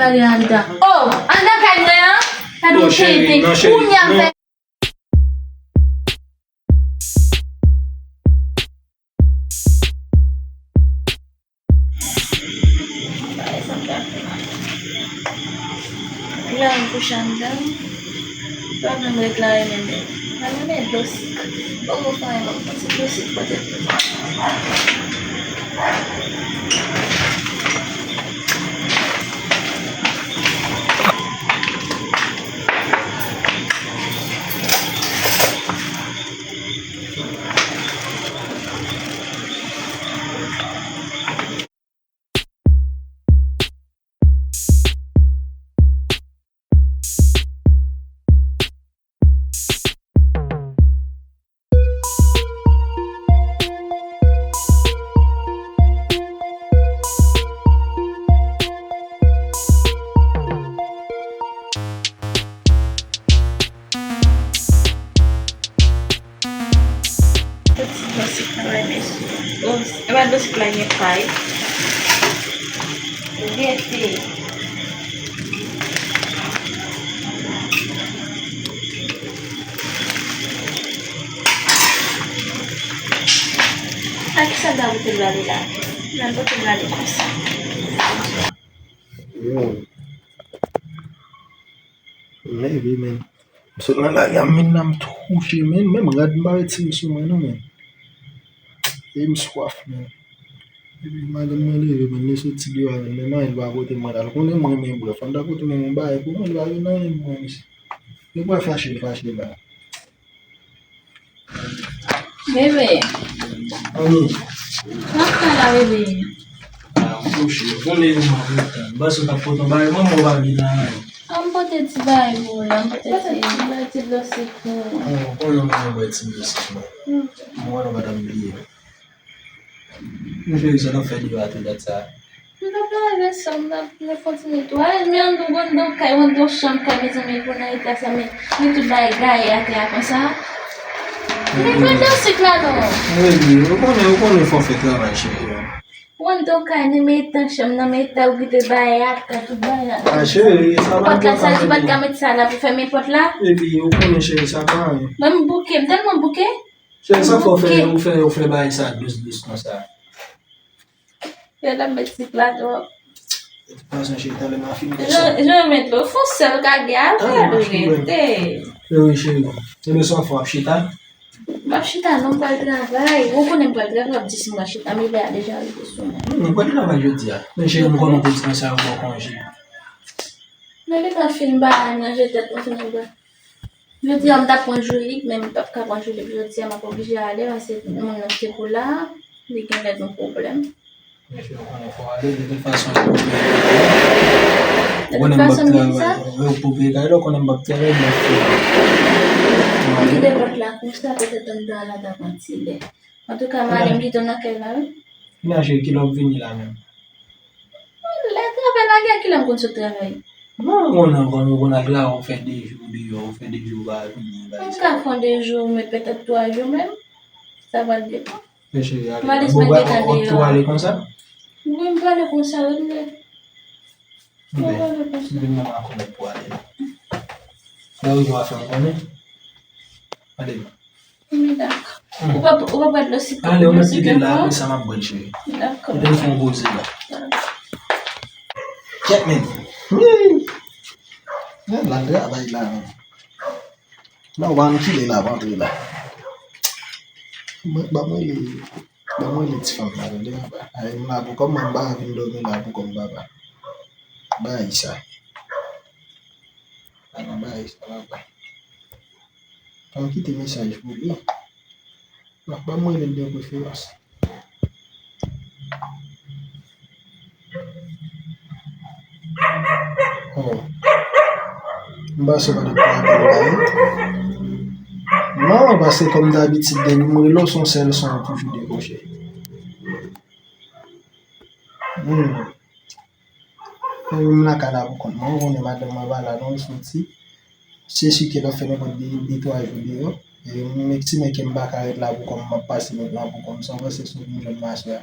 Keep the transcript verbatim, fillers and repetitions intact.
Gade anndan. Oh, anndan kay mwen an. Gade yon tenten. Kounye a m fè. Bagay sa m ta fè la. Epi la, m kouche anndan. Pa menm ret la, renmen men. Mwen renmen dlo sik. Bon, mwen fè yon ti dlo sik pote. Soti nan sik nan bay mesye. Oh, e pa dlo sik la gen pay. Gete. A kisa m ta pote l ba li la? M ta pote l ba li konsa. Yo. M leve, men. M sot nan lari a, m vin la, m touche, men. Menm rad m pa retire sou mwen, non, men. E m swaf, men. Epi madanm mwen leve, men, li soti deyò a, men, men, anyen li pa pote mwen la. L konnen m renmen bwè, fò m ta pote mwen yon bagay pou mwen, li pa gen anyen pou mwen, mesye. Li pral fache, li fache la. Bebe. Mami. Sa w ap fè la, bebe? Ah, m kouche. Ou konnen yo m ap retan. M panse w t ap pote yon bagay, manman w pa vin la, non. Ah, m pote ti bagay pou ou la, m pote ti, ti bagay, ti dlo sik pou ou. Ou konnen mwen bwè ti dlo sik mwen. M wè nou pa t ap bliye. Mon cheri, sa n ap fè deyò a tou dat sa? M t ap lave vaisselle, m t ap fè yon ti netwayaj, men anndan, anndan kay, anndan chanm kay, mezanmi, pou nan eta sa, men, men tout bagay gaye atè a konsa. Men pa nan sik la, non. Baby, ou konnen, ou konnen fò fè travay, cheri. Ou anndan kay, nan men eta chanm nan, men eta ou kite bagay atè, tout bagay atè. Ah, cheri, sa pa enpòtan, baby. Ou pa t ka met sa la pou fèmen pòt la? Baby, ou konnen, cheri, sa pa anyen. Mwen, m bouke, m tèlman bouke. Cheri, sa fè w fè, ou fè, ou fè bagay sa dous, dous konsa. Yo t ap met sik la twòp. De tout fason, cheri, talè m a fini fè sa. Jan, jan met lo fon sèl ka gen avè l, rete. Wi, cheri. Ebyen, sa w ap fè, w ap chita? M ap chita, non, m pral travay. Ou konnen m pral travay, w ap di si m pral chita, men lè a deja rive sou mwen. Wi, ou pral travay jodi a. Men cheri, m konnen w te di konsa, ou pran konje. Mwen gentan fin bagay, m ranje tèt mwen, fin bagay. Jodi a, m t ap pran jou lib, men m p ap ka pran jou lib jodi a, m ap oblije ale, paske moun nan ki te pou la, li genlè gen pwoblèm. Mesye, ou konnen fò ale, de tout fason, ou konnen m p ap travay. De tout fason, m di sa? Wi, ou pou peye kay la, ou konnen m p ap travay, m ap fè. M kite pòt la konsa, petèt anndan an la t ap vantile. Antouka, m ale, m kite w nan kay la, wi. Imajine kilè w ap vini la menm. Lè travay la gen, kilè m konn sot travay? Non, ou konn, ou konn, ou konn al travay, ou fè de jou deyò, ou fè de jou ou pa vini, bagay sa. M ka fè de jou, men petèt twa jou menm. Sa pral depann. Men cheri, ale. Malis mwen gentan deyò. Ou tou ale konsa? Wi, m prale konsa, wi, m vle. Mwen prale konsa. Vin nan makònèt pou ale la. Lè w rive w a fè m konnen. Ale. Wi, dakò. Ou pa, ou pa pran dlo sik, ale, ou mèt kite l la, apre sa m ap bwè l, cheri. Dakò. Kite m fè yon poze la. Kèt, men. Wi. Nan travay la, men. Non, w pa ann kile la, w antre la. Mwen, ban mwen li, ban mwen li ti fanm la, tande, papa. Ay, m la pou kò m, mwen m pa vin dòmi la pou kò m, papa. Bay sa. Ala bay sa, papa. Pa kite mesaj pou li. Bon, ban mwen rele l de preferans. Oh. M panse pa t ap apèl la, wi. Non, paske kòm dabitid, depi m rele w, se yon sèl son ou toujou dekwoche. Hmm. Mwen menm lakay la pou kont mwen, ou konnen madanm mwen pa la non, l soti. Se si ke l ap fè nenpòt de, de twa jou deyò. E m estime ke m pa ka ret la pou kò m, m ap pase nèt la pou kò m. Sa w panse si w vin jwenn m aswè a?